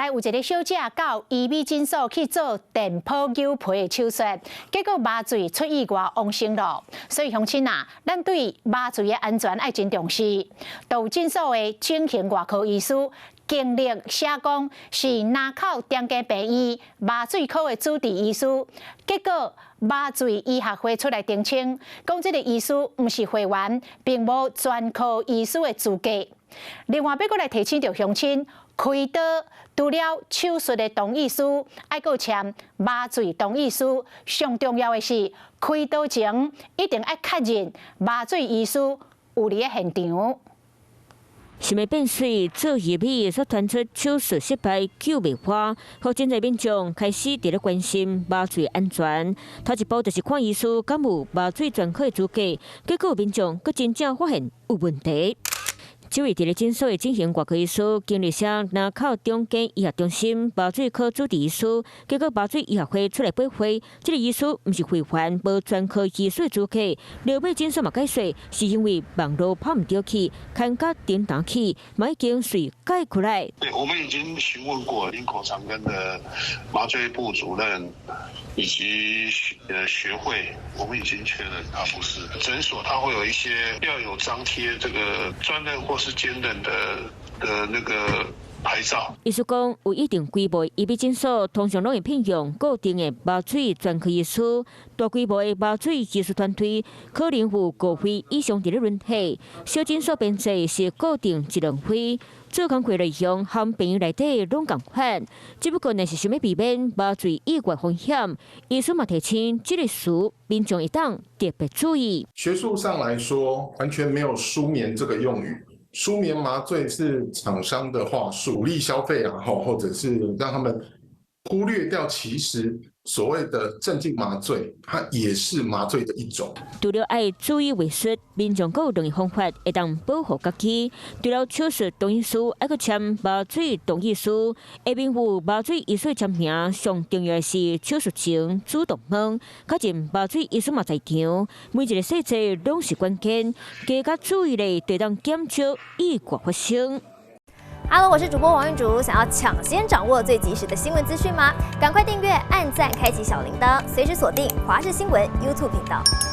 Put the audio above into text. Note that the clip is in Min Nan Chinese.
來有一个小姐到醫美診所去做電波扭皮的手術，結果麻醉出意外往生囉。所以鄉親啊，咱對麻醉的安全愛真重視。就診所的整形外科醫師經歷寫講是林口長庚病院麻醉科的主治醫師，結果麻醉醫學會出來澄清，講這个醫師毋是會員，並無專科醫師的資格。另外，欲閣來提醒著鄉親，開刀除了手術的同意書，愛閣簽麻醉同意書。上重要的是，開刀前一定愛確認麻醉醫師有佇咧現場。想欲變媠做醫美，煞傳出手術失敗救袂活，予真濟民眾開始佇咧關心麻醉安全。頭一步就是看醫師敢有麻醉專科的資格，結果民眾閣真正發現有問題。這位佇咧診所的整形外科醫師，經歷寫林口長庚醫學中心麻醉科主治醫師，結果麻醉醫學會出來駁回，這个醫師毋是會員，無專科醫師資格。後尾診所嘛解釋，是因為網路跑毋著去，牽甲叮當去，嘛已經隨改過來。對，我們已經詢問過林口長庚的麻醉部主任以及學會，我們已經確認他不是診所，他會有一些要有張貼這個專任或是兼任的那個牌照。醫師講，有一定規模醫美診所，通常攏會聘用固定的麻醉專科醫師，大規模的麻醉技術團隊可能有五位以上佇咧輪替。小診所編制是固定一兩位，做工課內容和病院內底攏仝款，只不過呢是想欲避免麻醉意外風險，醫師嘛提醒，這个事民眾會當特別注意。學術上來說，完全沒有舒眠這個用語。舒眠麻醉是廠商的話術，鼓勵消費啊，或者是讓他們忽略掉，其實所謂的鎮靜麻醉，它也是麻醉的一種。除了愛注意衛術，民眾閣有兩个方法會當保護家己。除了手術同意書，愛閣簽麻醉同意書，下面有麻醉醫師簽名。上重要的是手術前主動問，確認麻醉醫師嘛在場，每一个細節攏是關鍵，加加注意咧，就會當減少意外發生。 Hello，我是主播王玉竹，想要搶先掌握最及時的新聞資訊嗎？趕快訂閱、按讚、開啟小鈴鐺，隨時鎖定華視新聞 YouTube 頻道。